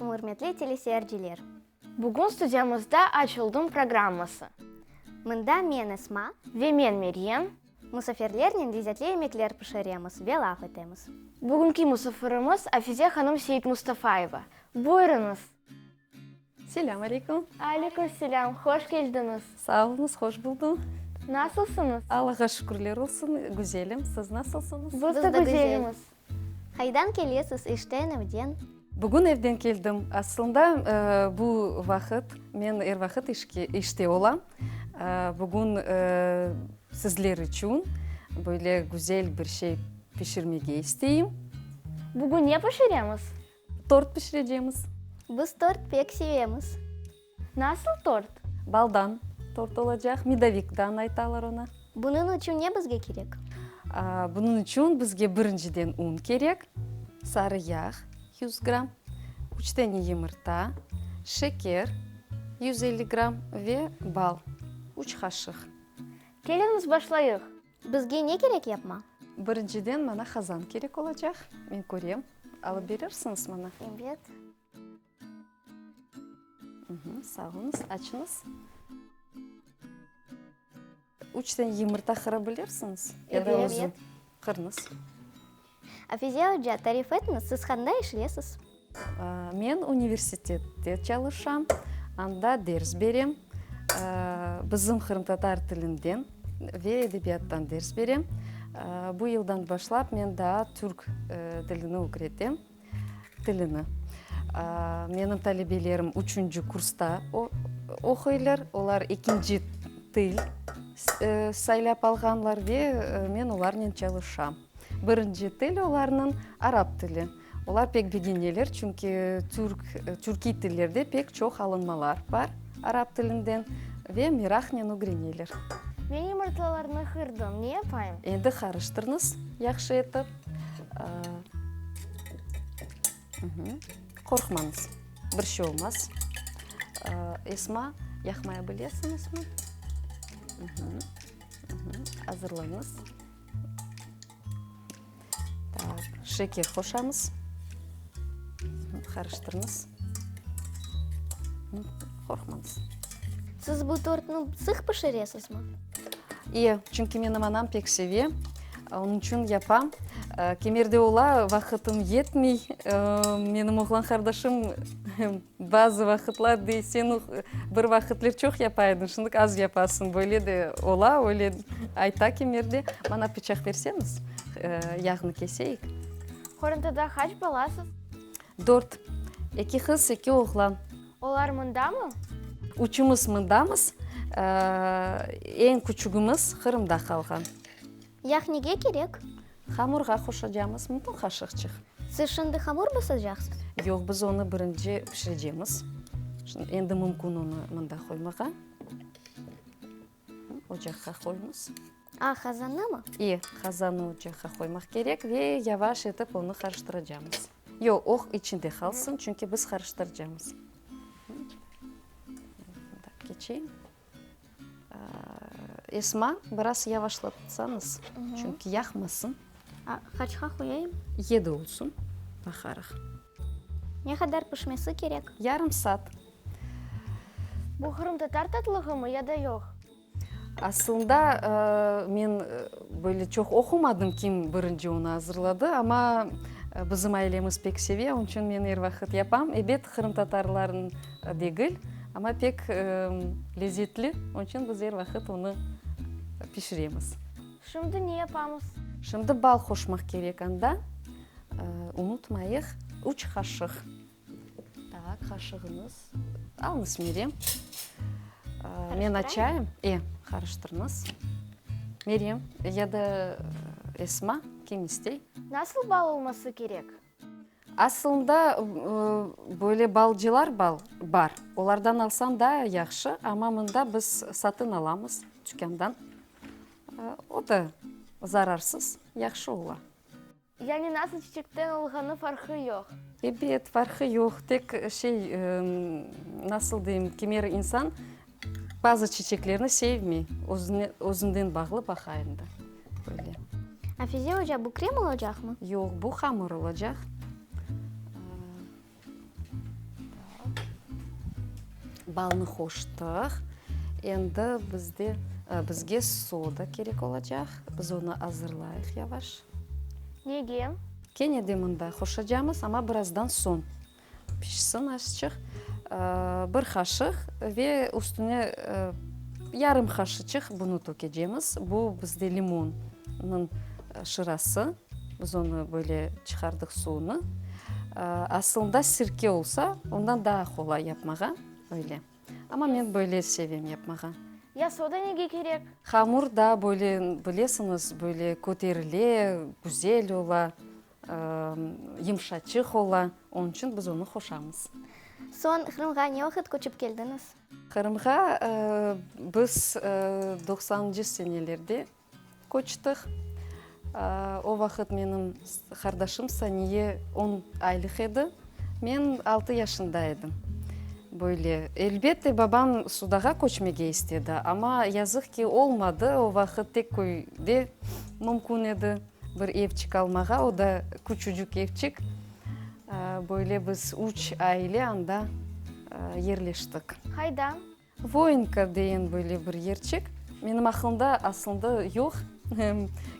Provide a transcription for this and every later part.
aleyküm, ürmetli teleseyirciler! Bugün studiyamızda Açıldım programması. Mında men Esma. Ve men Meryem. Musafirlernen lezetli yemekler pişiremiz ve laf etemiz. Bugünki musafirimiz Afize hanım Seyitmustafayeva. Buyurıñız! Selâm aleyküm. Aleyküm selâm, hoş keldiñiz. Sağ oluñız, hoş buldum. Nasılsıñız? Allağa şükürler olsun, güzelim. Siz nasılsıñız? Biz de güzelmiz. Qaydan kelesiz, işten, evden? Bugün evden keldim. Aslında, bu vaqıt, men er vaqıt işke, işte olam. Bugün sizler içün böyle güzel bir şey pişirmege isteyim. Bugün ne pişiremiz? Tort pişirecemiz. Biz tort pek sevemiz. Nasıl tort? Baldan tort olacaq, medovikdan aytalar ona. Bunıñ içün ne bizge kerek? Bunıñ içün bizge birinciden un kerek, sarı yağ, yüz gramm, üç dane yımırta, şeker, 150 gramm ve bal, üç qaşıq. Keliñiz başlayıq. Bizge ne kerek yapma? Birinciden maña qazan kerek olacaq, men körem. Alıp berersiñiz maña? Ebet. Sağ oluñız, açıñız. Üç dane yımırta qıra bilirsiñiz? Ya da özü qırıñız. Afize oca, tarif etiñiz, siz qanday işlesiz? Men universitette çalışam, anda ders berem. Bizim qırımtatar tilinden ve edebiyattan ders berem. Bu yıldan başlap men daa türk tilini ögretem. Tilini. Menim talebelerim üçünci kursta oquylar. Olar ekinci til saylap alğanlar ve men olarnen çalışam. Birinci til olarnıñ arap tili. Olar pek begeneler, çünki türk, türkiy tillerde pek çoq alınmalar bar arap tilinden ve meraqnen ögreneler. Men yımırtalarnı qırdım, ne yapayım? Endi qarıştırıñız yahşı etip. Qorqmañız, bir şey olmaz. Esma, yaqmaya bilesiñizmi? Azırlañız. Tak, şeker qoşamız. Qarıştırıñız. Qorqmañız. Siz bu tortnı sıq pişiresizmi? İye, çünki menim anam pek seve, onıñ içün yapam. Kimerde ola, vaqıtım yetmey, menim oğlan qardaşım bazı vaqıtlar dey, sen bir vaqıtler çoq yapa ediñ, şimdi az yapasıñ, böyle de ola, öyle ayta kimerde. Maña pıçaq berseñiz, yağnı keseyik. Qorantada qaç balasız? Dört. Eki qız, eki oğlan. Olar mındamı? Üçümiz mındamız. Eñ küçügimiz Qırımda qalğan. Yağ nege kerek? Hamurğa qoşacamız mümkün qaşıqçıq. Siz şimdi hamur basacaqsız? Yoq, biz onı birinci pişirecemiz. Şimdi endi mümkün onı mında qoymağa. Ocaqqa qoyuñız. A, qazannımı? İ, qazannı ocaqqa qoymaq kerek ve yavaş etip onı qarıştıracamız. Yoq, o içinde qalsın, çünki biz qarıştıracamız. Keçeyim. Esma, biraz yavaşlatsañız, çünki yaqmasın. A, qaçqa qoyayım? Yedi olsun, baqarıq. Ne qadar pişmesi kerek? Yarım saat. Bu qırımtatar tatlığımı ya da yoq? Aslında, men böyle çoq oqumadım, kim birinci onı azırladı, amma bizim ailemiz pek seve, onıñ içün men er vaqıt yapam. Ebet, qırımtatarlarnıñ degil, amma pek lezetli, onıñ içün biz er vaqıt onı pişiremiz. Şimdi ne yapamız? Şimdi bal qoşmaq kerek anda, unutmayıq, üç qaşıq. Tak, qaşığıñız. Alıñız, Meryem. Men açayım. E, qarıştırıñız. Meryem ya da Esma, kim istey? Nasıl bal olması kerek? Aslında, böyle balcılar bal bar. Olardan alsañ daa yahşı, amma mında biz satın alamız tükândan. O da zararsız, yahşı ola. Yani nasıl çiçekten olğanı farqı yoq? Ebet, farqı yoq. Tek şey, nasıl deyim, kimer insan bazı çiçeklerni sevmey, özüne, özünden bağlı baqa endi, böyle. Afize oca, bu krem olacaqmı? Yoq, bu hamır olacaq. Balnı qoştıq. Endi bizde, bizge soda kerek olacaq. Biz onı azırlayıq yavaş. Nege? Kene de mında qoşacamız, amma birazdan soñ. Pişsin azçıq. Bir qaşıq ve üstüne yarım qaşıçıq bunı tökecemiz. Bu bizde limonnıñ şırası. Biz onı böyle çıqardıq suvunı. Aslında sirke olsa, ondan daa qolay yapmağa, öyle. Amma men böyle sevem yapmağa. Ya soda nege kerek? Hamur da böyle, bilesiñiz, böyle köterile, güzel ola, yımşaçıq ola. Onıñ içün biz onı qoşamız. Soñ Qırımğa ne vaqıt köçip keldiñiz? Qırımğa biz doqsanıncı senelerde Köçtik. O vaqıt menim qardaşım Saniye on aylıq edi, men altı yaşında edim. Böyle. Elbette, babam Sudağa köçmege istedi, amma yazıq ki, olmadı. O vaqıt tek köyde mümkün edi bir evçik almağa, o da küçücük evçik. Böyle biz üç aile anda yerleştik. Qayda? Voinka deyen böyle bir yerçik. Menim aqılımda aslında yoq.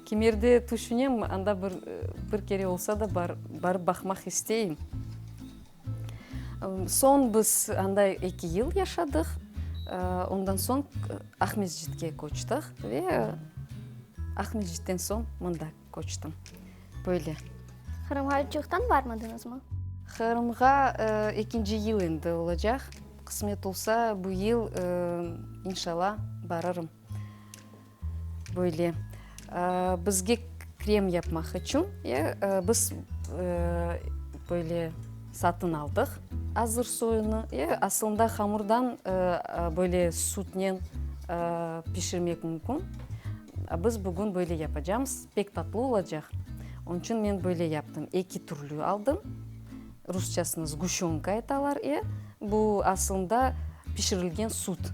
Kimerde tüşünem, anda bir, bir kere olsa da barıp baqmaq isteyim. Soñ biz anda eki yıl yaşadıq. Ondan soñ Aqmescitke köçtik ve Aqmescitten soñ mında köçtim. Böyle. Qırımğa çoqtan barmadıñızmı? Qırımğa ekinci yıl endi olacaq. Qısmet olsa, bu yıl, inşallah, barırım. Böyle. Bizge krem yapmaq içün, biz böyle satın aldıq azır soyunı. Aslında hamurdan böyle sütnen pişirmek mümkün. Biz bugün böyle yapacamız. Pek tatlı olacaq. Onıñ içün men böyle yaptım, eki türlü aldım. Rusçasını sguşönka aytalar, e, bu aslında pişirilgen süt.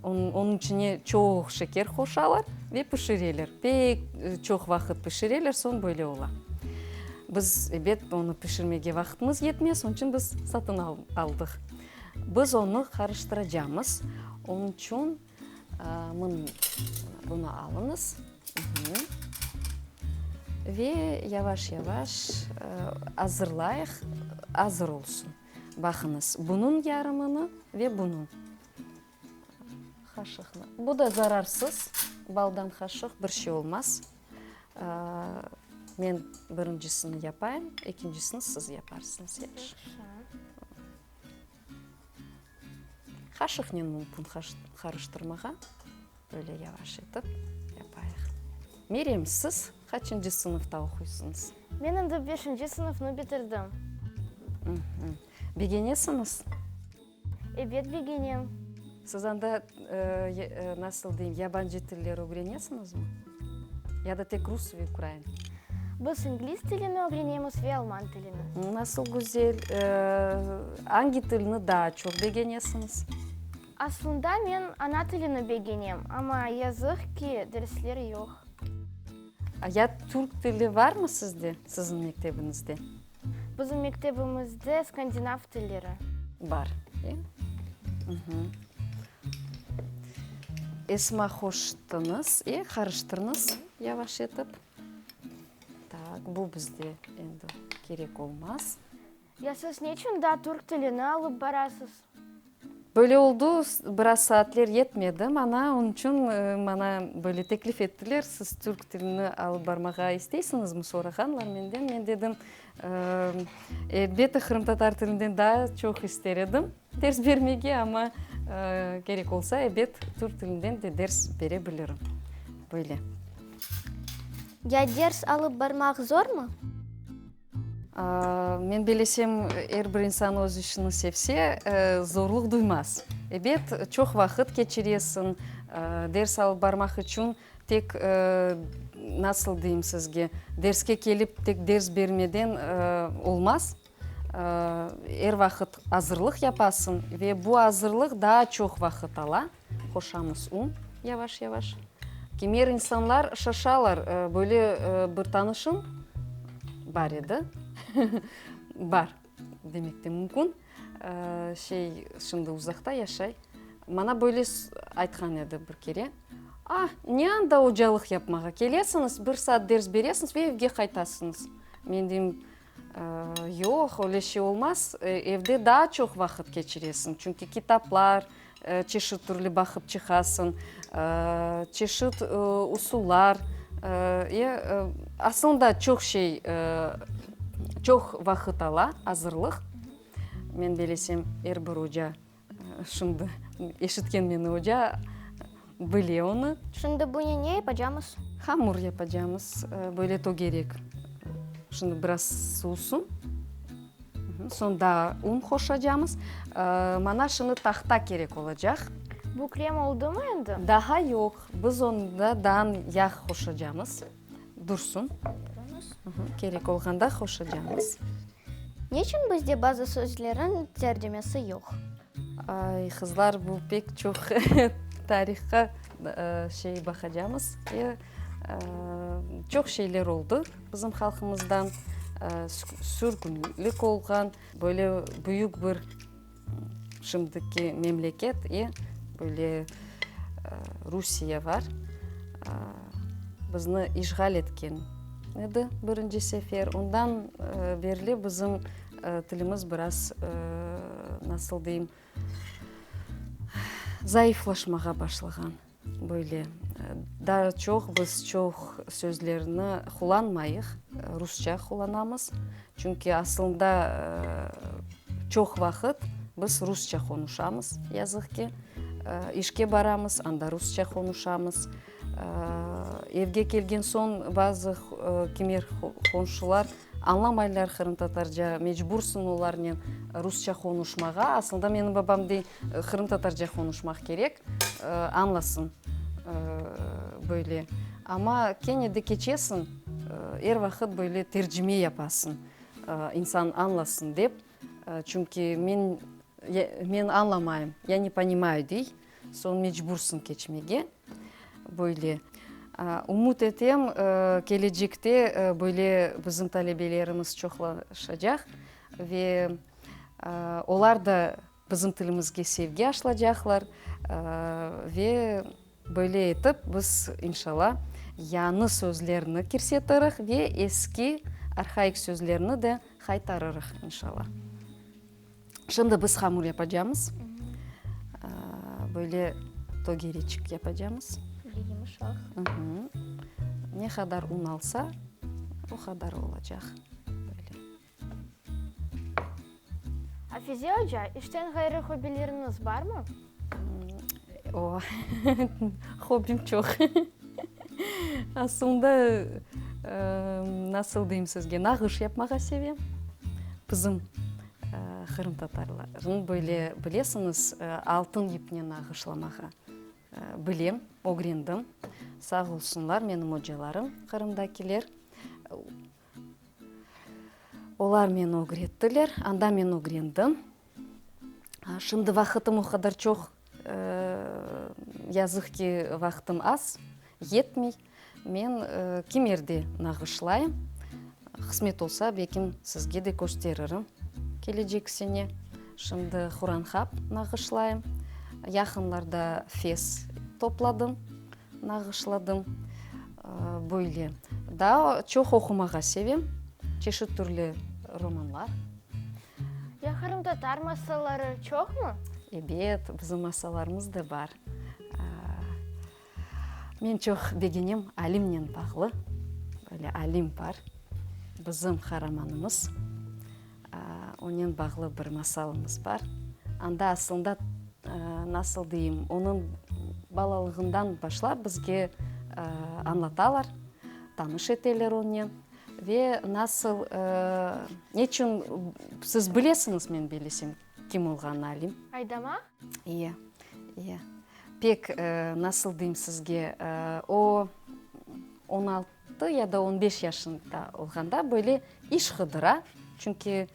Onıñ içine çoq şeker qoşalar ve pişireler. Pek çoq vaqıt pişireler, soñ böyle ola. Biz, ebet, onı pişirmege vaqıtımız yetmez, onıñ içün biz satın aldıq. Biz onı qarıştıracamız. Onıñ içün Mın, bunı alıñız. Ve yavaş-yavaş azırlayıq, azır olsun. Baqıñız, bunıñ yarımını ve bunıñ qaşıqnı. Bu da zararsız, baldan qaşıq, bir şey olmaz. Men birincisini yapayım, ekincisini siz yaparsıñız, yahşı? Qaşıqnen mümkün qarıştırmağa. Böyle yavaş etip yapayıq. Meryem, siz qaçıncı sınıfta oquysıñız? Men endi beşinci sınıfnı bitirdim. Begenesiñiz? Ebet, begenem. Siz anda, nasıl deyim, yabancı tiller ögrenesiñizmi? Ya da tek rus ve ukrain? Biz ingliz tilini ögrenemiz ve alman tilini. Nasıl güzel! Angi tilni daa çoq begenesiñiz? Aslında men ana tilini begenem, amma yazıq ki, dersler yoq. Ya türk tili varmı sizde, siziñ mektebiñizde? Bizim mektebimizde skandinav tilleri. Bar, e? Esma qoştıñız, e, qarıştırıñız yavaş etip. Tak, bu bizde endi kerek olmaz. Ya siz neçün daa türk tilini alıp barasız? Böyle oldu, biraz saatler yetmedi maña, onıñ içün maña böyle teklif ettiler, siz türk tilini alıp barmağa isteysiñizmi, sorağanlar menden. Men dedim, elbette, qırımtatar tilinden daa çoq ister edim ders bermege, amma kerek olsa, ebet, türk tilinden de ders bere bilirim. Böyle. Ya ders alıp barmaq zormı? Men bilesem, er bir insan öz işini sevse, zorluq duymaz. Ebet, çoq vaqıt keçiresiñ, ders alıp barmaq içün tek, nasıl deyim sizge, derske kelip tek ders bermeden olmaz. Er vaqıt azırlıq yapasıñ ve bu azırlıq daa çoq vaqıt ala. Qoşamız un yavaş-yavaş. Kimer insanlar şaşalar, böyle bir tanışım bar edi, bar demek de mümkün. Şey, şimdi uzaqta yaşay. Maña böyle aytqan edi bir kere, Ah, ne anda ocalıq yapmağa kelesiñiz, bir saat ders beresiñiz ve evge qaytasıñız. Men deyim, Yoq, öyle şey olmaz, evde daa çoq vaqıt keçiresiñ, çünki kitaplar çeşit türlü baqıp çıqasıñ, çeşit usullar, aslında çoq şey, çoq vaqıt ala azırlıq. Men belesem, er bir oca Şimdi eşitken meni oca bile onı. Şimdi bunen ne yapacamız? Hamur yapacamız, böyle tögerek. Şimdi biraz suvsın, soñ daa un qoşacamız. Mana şimdi tahta kerek olacaq. Bu krem oldumı endi? Daha yoq, biz onda daa yağ qoşacamız. Dursun. Kerek olğanda qoşacamız. Neçün bizde bazı sözlerniñ tercimesi yoq? Ay, qızlar, bu pek çoq tarihqa şey baqacamız. Çoq şeyler oldı bizim halqımızdan, sürgünlik olğan, böyle büyük bir şimdiki memleket, böyle Rusiye var, bizni işğal etken edi birinci sefer. Ondan berli bizim tilimiz biraz, nasıl deyim, zayıflaşmağa başlağan. Böyle daa çoq biz çoq sözlerni qullanmayıq, rusça qullanamız. Çünki aslında çoq vaqıt biz rusça qonuşamız, yazıq ki. İşke baramız, anda rusça qonuşamız. Evge kelgen soñ bazı kimer qonşular añlamaylar qırımtatarca, mecbursıñ olarnen rusça qonuşmağa. Aslında menim babam dey, qırımtatarca qonuşmaq kerek, añlasın böyle. Amma kene de keçesiñ, er vaqıt böyle tercime yapasıñ, insan añlasın dep. Çünki men Men añlamayım, ya ne ponimayu, dey, soñ mecbursıñ keçmege. Böyle. Ümüt etem, kelecekte böyle bizim talebelerimiz çoqlaşacaq ve olar da bizim tilimizge sevgi aşlacaqlar ve Böyle etip, biz, inşalla, yañı sözlerni kirsetirih ve eski arhaik sözlerni de qaytarırıq, inşalla. Şimdi biz hamur yapacamız. Böyle tögereçik yapacamız. Böyle yumuşaq. Ne qadar un alsa, o qadar olacaq. Böyle. Afize oca, işten ğayrı hobbileriñiz barmı? O, hobbim çoq. Aslında, nasıl deyim sizge, nağış yapmağa sevem. Bizim qırımtatarlarnıñ böyle, bilesiñiz, altın yipnen nağışlamağa bilem, ögrendim. Sağ olsunlar menim ocalarım, Qırımdakiler. Olar meni ögrettiler, anda men ögrendim. Şimdi vaqıtım o qadar çoq, yazıq ki, vaqtım az, yetmey. Men kimerde nağışlayım. Qısmet olsa, belkim, sizge de kösteririm kelecek sene. Şimdi Quranhap nağışlayım. Yaqınlarda fes topladım. Nağışladım. Böyle. Daa çoq oqumağa sevem, çeşit türlü romanlar. Ya qırımtatar masalları çoqmı? Ebet, bizim masallarımız da bar. Men çoq begenem Alimnen bağlı. Böyle Alim bar, bizim qaramanımız. Onen bağlı bir masalımız bar. Anda aslında, nasıl deyim, onıñ balalığından başlap bizge añlatalar, tanış eteler onen. Ve nasıl, neçün, siz bilesiñiz, men bilesem, kim olğanını Alim. Aydamaq? İye, iye. Pek, nasıl deyim sizge, o, 16 ya da 15 yaşında olğanda böyle iş qıdıra, çünki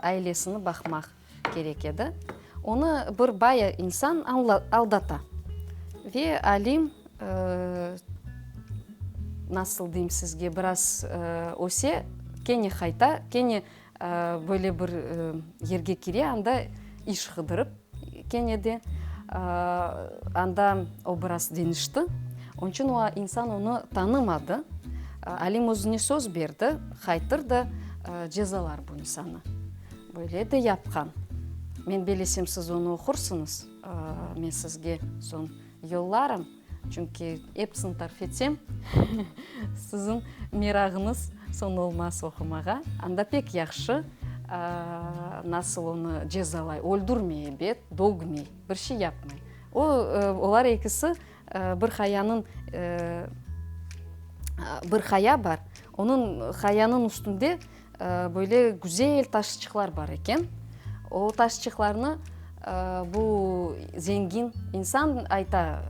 ailesini baqmaq kerek edi. Onı bir bay insan aldata ve Alim, nasıl deyim sizge, biraz öse, kene qayta, kene. Böyle bir yerge kire, anda iş qıdırıp kene de, anda o biraz deñişti. Onıñ içün o insan onı tanımadı. Alim özüne söz berdi, qaytır da cezalar bu insanı. Böyle de yapqan. Men belesem, siz onı oqursıñız, men sizge soñ yollarım. Çünki episini tarif etsem, siziñ merağıñız soñ olmaz oqumağa. Anda pek yahşı, nasıl onı cezalay, öldürmey ebet, dögmey, bir şey yapmay. O, olar ekisi bir qayanıñ, bir qaya bar, onıñ qayanıñ üstünde böyle güzel taşçıqlar bar eken. O taşçıqlarnı bu zengin insan ayta,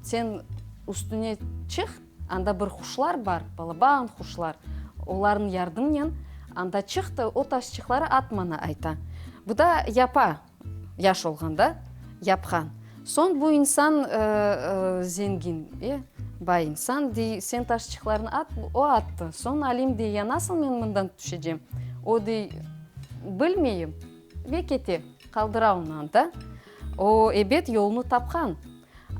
sen üstüne çıq, anda bir quşlar bar, balaban quşlar, olarnıñ yardımınen anda çıq da o taşçıqları at maña, ayta. Bu da yapa. Yaş olğanda yapqan. Soñ bu insan zengin, e, bay insan, dey, sen taşçıqlarnı at, o attı. Soñ Alim dey, ya nasıl men mından tüşecem? O dey, bilmeyim, ve kete, qaldıra onı anda. O, ebet, yolnı tapqan.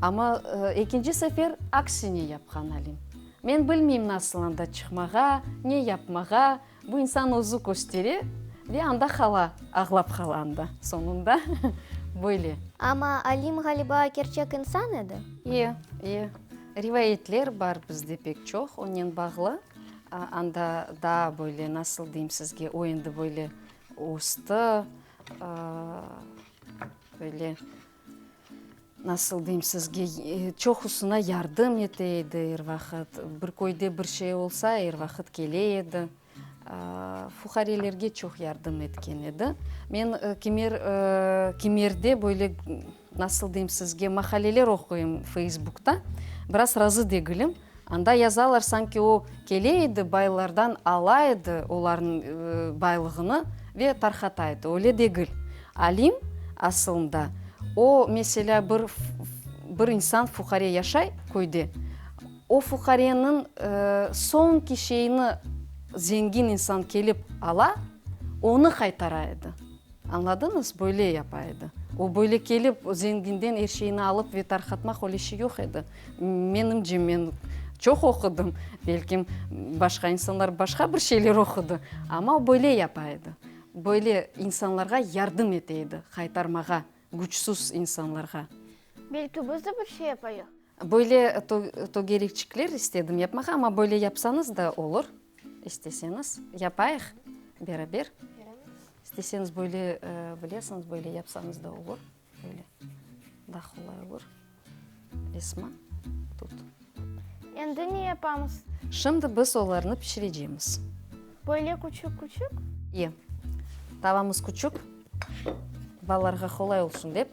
Amma ekinci sefer aksine yapqan Alim. Men bilmeyim nasıl anda çıqmağa, ne yapmağa, Bu insan özü köstere ve anda qala, ağlap qala anda soñunda böyle. Amma Alim ğaliba kerçek insan edi? E, e. Rivayetler bar bizde pek çoq onen bağlı. Anda daa böyle, nasıl deyim sizge, o endi böyle östi, böyle. Nasıl deyim sizge, çoqusına yardım ete edi er vaqıt. Bir köyde bir şey olsa, er vaqıt kele edi. Fuqarelerge çoq yardım etken edi. Men kimer, kimerde böyle, nasıl deyim sizge, maqaleler oquyım Feysbukta. Biraz razı degilim. Anda yazalar, sanki o kele edi, baylardan ala edi olarnıñ baylığını ve tarqata edi. Öyle degil. Alim, asılında, o, meselâ, bir bir insan fuqare yaşay köyde, o fuqareniñ soñki şeyini zengin insan kelip ala, onı qaytara edi. Añladıñız? Böyle yapa edi. O böyle kelip zenginden er şeyini alıp ve tarqatmaq öyle şey yoq edi. Menimce, men çoq oqudım, belkim, başqa insanlar başqa bir şeyler oqudı, amma o böyle yapa edi. Böyle insanlarğa yardım ete edi, qaytarmağa, küçsüz insanlarğa. Belki biz de bir şey yapayıq? Böyle tögerekçikler istedim yapmağa, amma böyle yapsañız da olur, isteseñiz, yapayıq beraber. İsteseñiz böyle, bilesiñiz, böyle yapsañız da olur, böyle daa qolay olur. Esma, tut. Endi ne yapamız? Şimdi biz olarnı pişirecemiz. Böyle küçük-küçük? E, tavamız küçük, balalarğa qolay olsun dep,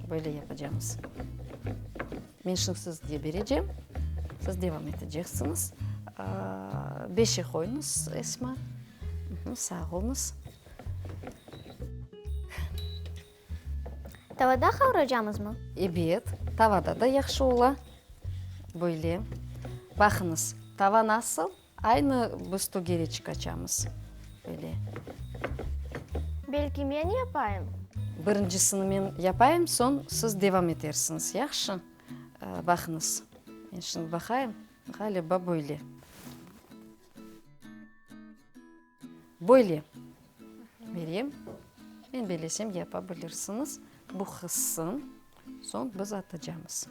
böyle yapacamız. Men şimdi sizge berecem, siz devam eteceksiñiz. Beşe qoyuñız, Esma. Sağ oluñız. Tavada qavuracamızmı? Ebet, tavada da yahşı ola. Böyle. Baqıñız, tava nasıl? Aynı biz tögereçik açamız. Böyle. Belki men yapayım? Birincisini men yapayım, soñ siz devam etersiñiz, yahşı? Baqıñız, men şimdi baqayım, ğaliba böyle. Böyle berem. Men belesem yapa bilirsiñiz. Bu qızsın, soñ biz atacamız.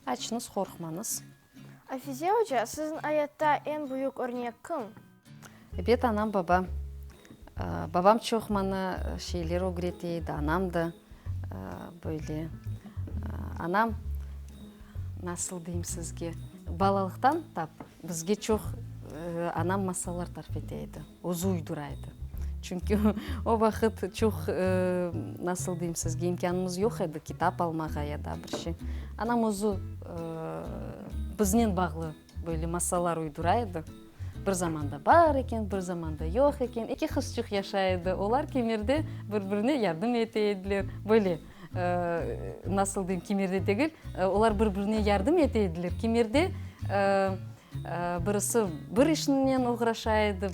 Açıñız, qorqmañız. Afize oca, siziñ ayatta eñ büyük örnek kim? Ebet, anam, babam. Babam çoq maña şeyler ögrete edi, anam da böyle. Anam, nasıl deyim sizge, balalıqtan tap bizge çoq anam masallar tarif ete edi, özü uydura edi. Çünki o vaqıt çoq, nasıl deyim sizge, imkânımız yoq edi kitap almağa ya da bir şey. Anam özü biznen bağlı böyle masallar uydura edi. Bir zamanda bar eken, bir zamanda yoq eken, eki qızçıq yaşay edi. Olar kimerde bir-birine yardım ete ediler. Böyle, nasıl deyim, kimerde degil, olar bir-birine yardım ete ediler, kimerde. Birisi bir işnen oğraşa edi,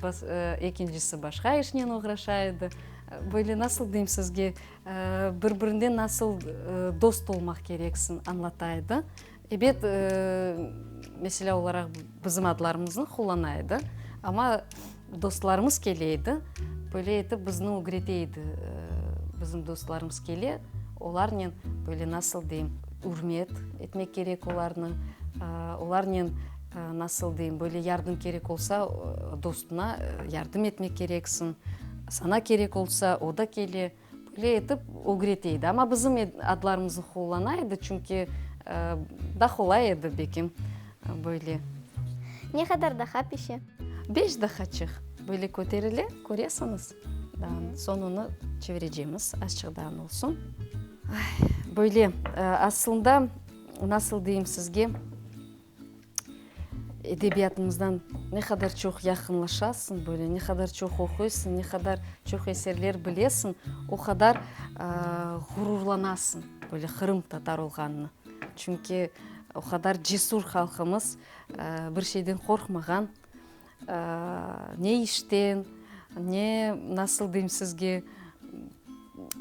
ekincisi başqa işnen oğraşa edi. Böyle nasıl deyim sizge, bir-birinden nasıl dost olmaq kereksiñ añlata edi. Ebet, meselâ olaraq, bizim adlarımıznı qullana edi, amma dostlarımız kele edi, böyle etip bizni ögrete edi, bizim dostlarımız kele, olarnen böyle nasıl deyim, ürmet etmek kerek olarnı, olarnen nasıl deyim, böyle yardım kerek olsa, dostuna yardım etmek kereksiñ, saña kerek olsa, o da kele. Böyle etip ögrete edi. Amma bizim adlarımıznı qullana edi, çünki daa qolay edi bekim böyle. Ne qadar daha pişe? Beş daqqaçıq böyle köterile, köresiñiz. Daa soñunı çevirecemiz, azçıq daa olsun. Böyle, aslında, nasıl deyim sizge, Edebiyatımızdan ne qadar çoq yaqınlaşasıñ, böyle ne qadar çoq oquysıñ, ne qadar çoq eserler bilesiñ, o qadar ğururlanasıñ, böyle qırımtatar olğanını. Çünki o qadar cesur halqımız, bir şeyden qorqmağan, ne işten, ne, nasıl deyim sizge,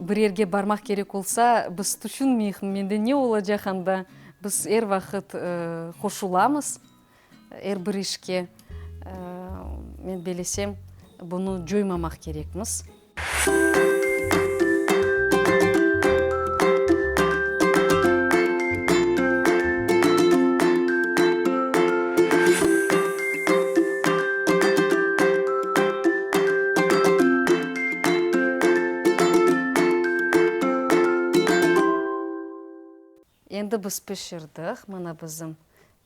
bir yerge barmaq kerek olsa, biz tüşünmeyik, mende ne olacaq anda, biz er vaqıt qoşulamız er bir işke. Men belesem, bunı coymamaq kerekmiz. Endi biz pişirdik, mına bizim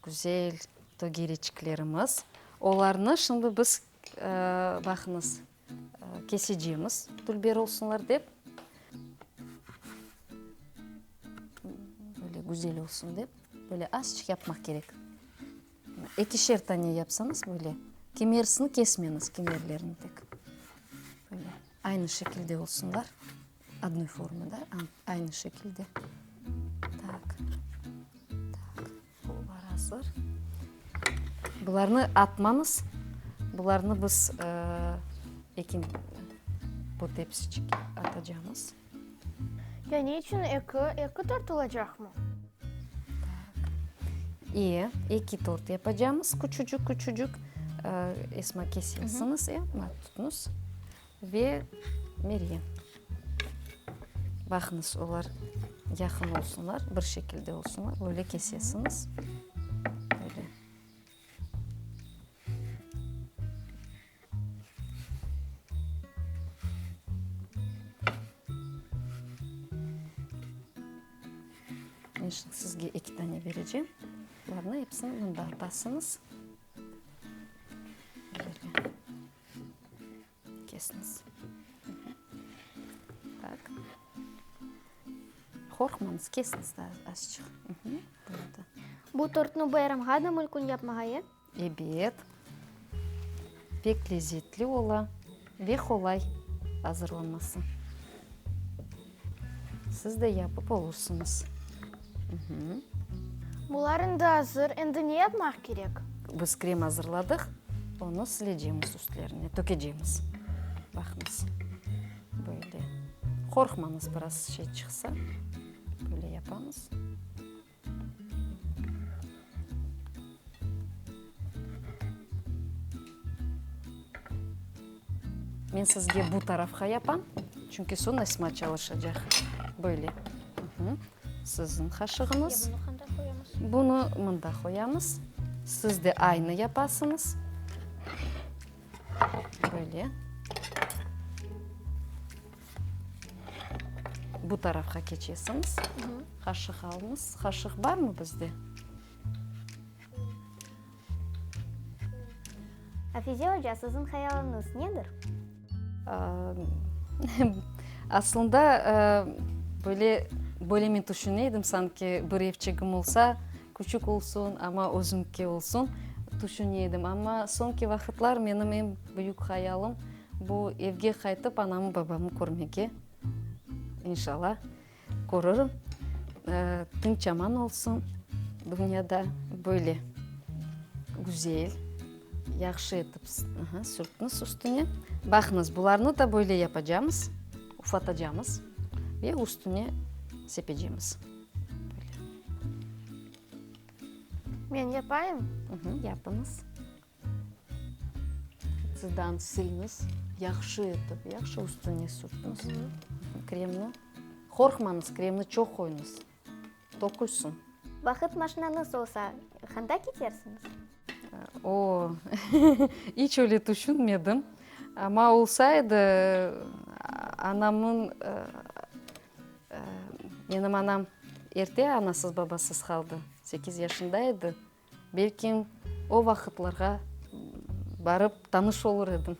güzel tögereçiklerimiz. Olarnı şimdi biz, baqıñız, kesecemiz, dülber olsunlar dep. Böyle güzel olsun dep, böyle azçıq yapmaq kerek. Ekişer tane yapsañız böyle, kemerisini kesmeñiz, kemerlerini tek. Böyle aynı şekilde olsunlar, odnoy formada, aynı şekilde. Tak, tak, olar azır. Bularnı atmañız, bularnı biz ekin bu tepsiçikke atacamız. Ya ne içün eki? Eki tort olacaqmı? E, eki tort yapacamız, küçücük, küçücük. Esma kesersiñiz, e, mına tutuñız. Ve Meryem. Baqıñız, olar yaqın olsunlar, bir şekilde olsunlar, böyle kesesiñiz. Böyle. Men şimdi sizge eki tane berecem. Bularnı episini mında atasıñız. Böyle kesiñiz. Tak. Qorqmañız, kesiñiz daa azçıq. Bu tortnı bayramğa da mülkün yapmağa, e? Ebet, pek lezetli ola ve qolay azırlanması. Siz de yapıp olursıñız. Bular endi azır, endi ne yapmaq kerek? Biz krem azırladıq, onı silecemiz üstlerine, tökecemiz. Baqıñız, böyle. Qorqmañız, biraz şey çıqsa, böyle yapamız. Men sizge bu tarafqa yapam, çünki soñ Esma çalışacaq. Böyle. Siziñ qaşığıñız. Bunı qanda qoyamız? Bunı mında qoyamız. Siz de aynı yapasıñız. Böyle. Bu tarafqa keçesiñiz. Qaşıq alıñız. Qaşıq barmı bizde? Afize oca, siziñ hayalıñız nedir? Aslında, böyle, böyle men tüşüne edim, sanki bir evçigim olsa, küçük olsun, amma özümki olsun, tüşüne edim. Amma soñki vaqıtlar menim eñ büyük hayalım, bu evge qaytıp anamı, babamı körmege, inşallah, körürim. Tınç aman olsun dünyada, böyle. Güzel, yahşı etip sürtüñiz üstüne. Baqıñız, bularnı da böyle yapacamız, ufatacamız ve üstüne sepecemiz. Böyle. Men yapayım? Yapıñız. Sızdan siliñiz, yahşı etip, yahşı üstüne sürtüñiz kremni. Qorqmañız, kremni çoq qoyuñız, tökülsin. Vaqıt maşinañız olsa, qanda ketersiñiz? O, iç öyle tüşünmedim. Amma olsa edi, anamnıñ, menim anam erte anasız-babasız qaldı, sekiz yaşında edi. Belki o vaqıtlarğa barıp tanış olur edim.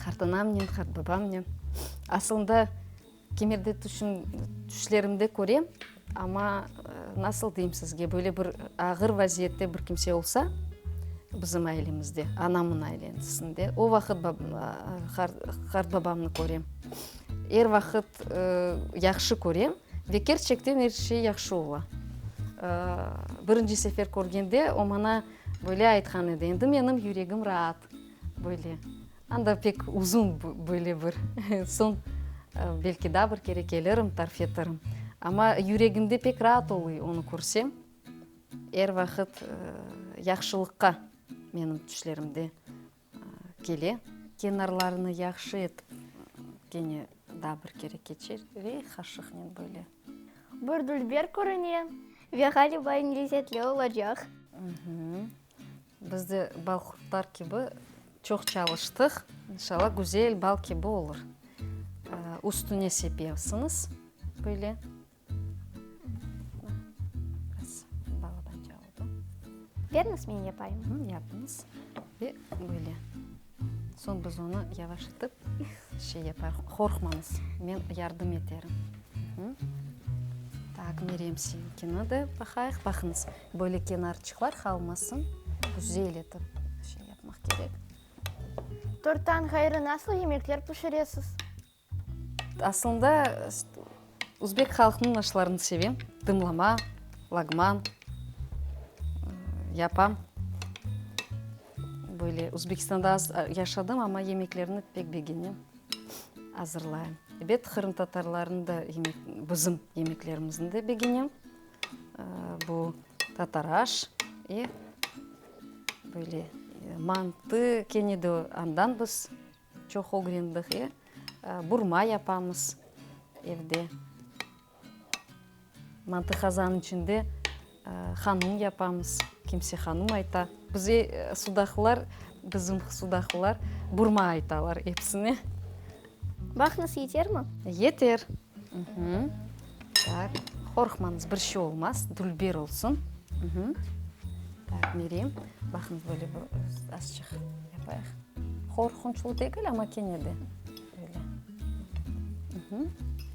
Qartanamnen, qartbabamnen. Asılında kimerde tüşün, tüşlerimde körem, amma nasıl deyim sizge, böyle bir ağır vaziyette bir kimse olsa, bizim ailemizde, anamnıñ ailesinde, o vaqıt qartbabamnı körem. Er vaqıt yahşı körem. Ve kerçekten er şey yahşı ola. Birinci sefer körgende o maña böyle aytqan edi, Endi menim yüregim raat, böyle. Anda pek uzun böyle bir soñ, belki daa bir kere kelirim, tarif eterim. Amma yüregimde pek raat oluy onı körsem. Er vaqıt yahşılıqqa menim tüşlerimde Kele. Kenarlarını yahşı etip kene daa bir kere keçireyik qaşıqnen böyle. Bir dülber körüne. Ve ğaliba eñ lezetli olacaq. Biz de balqurtlar kibi çoq çalıştıq. İnşallah güzel bal kibi olur. Üstüne sepesiñiz böyle. Biraz balabanca oldu. Beriniz, men yapayım. Yapıñız. Ve böyle. Soñ biz onı yavaş etip şey yaparıq. Qorqmañız, men yardım eterim. Tak, Meryem seniñkini de baqayıq. Baqıñız, böyle kenarçıqlar qalmasın. Güzel etip şey yapmaq kerek. Torttan ğayrı nasıl yemekler pişiresiz? Aslında, özbek halqınıñ aşlarını sevem, dımlama, lagman yapam. Böyle Özbekistanda az yaşadım, amma yemeklerini pek begenem, azırlayım. Ebet, qırımtatarlarnıñ da yemek, bizim yemeklerimizni de begenem. Bu tatar aş e böyle mantı kene de andan biz Çoq ögrendik, e. Burma yapamız evde. Mantı qazanıñ içinde hanum yapamız. Kimse hanum ayta. Bize sudaqlılar, bizim sudaqlılar burma aytalar episine. Baqıñız, yetermi? Yeter. Tak, qorqmañız, bir şey olmaz, dülber olsun. Tak, Meryem, baqıñız, böyle bir azçıq yapayıq. Qorqunçlı degil, amma kene de böyle.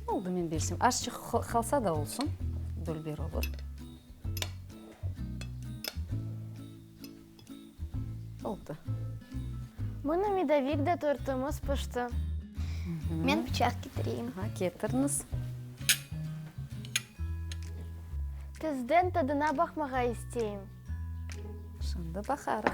Oldı, men bilsem. Azçıq qalsa da olsun, dülber olur. Oldı. Mına medovik da tortımız pişti. Men pıçaq ketireyim. Aha, ketiriñiz. Tezden tadına baqmağa isteyim. Şimdi baqarıq.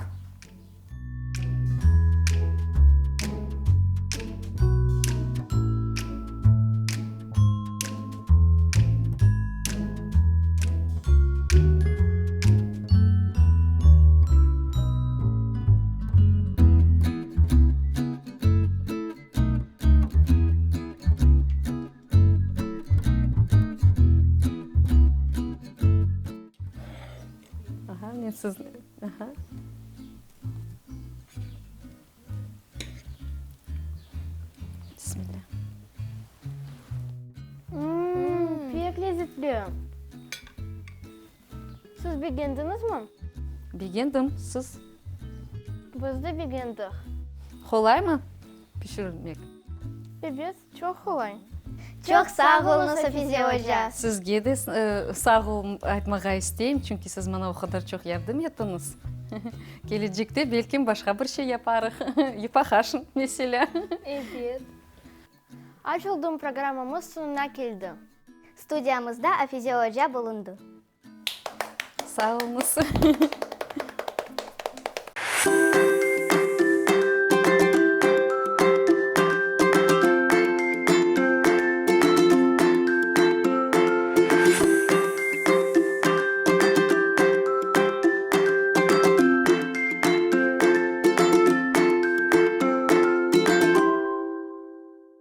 Aha, men sizni, aha. Bismillah. Mmm, pek lezetli. Siz begendiñizmi? Begendim, siz? Biz de begendik. Qolaymı pişirmek? Ebet, çoq qolay. Çoq sağ oluñız, Afize oca. Sizge de sağ ol aytmağa isteyim, çünki siz maña o qadar çoq yardım ettiñiz. Kelecekte belkim başqa bir şey yaparıq, yupaq aş, meselâ. Ebet. Aç oldım programmamız soñuna keldi. Studiyamızda Afize oca bulundı. Sağ oluñız.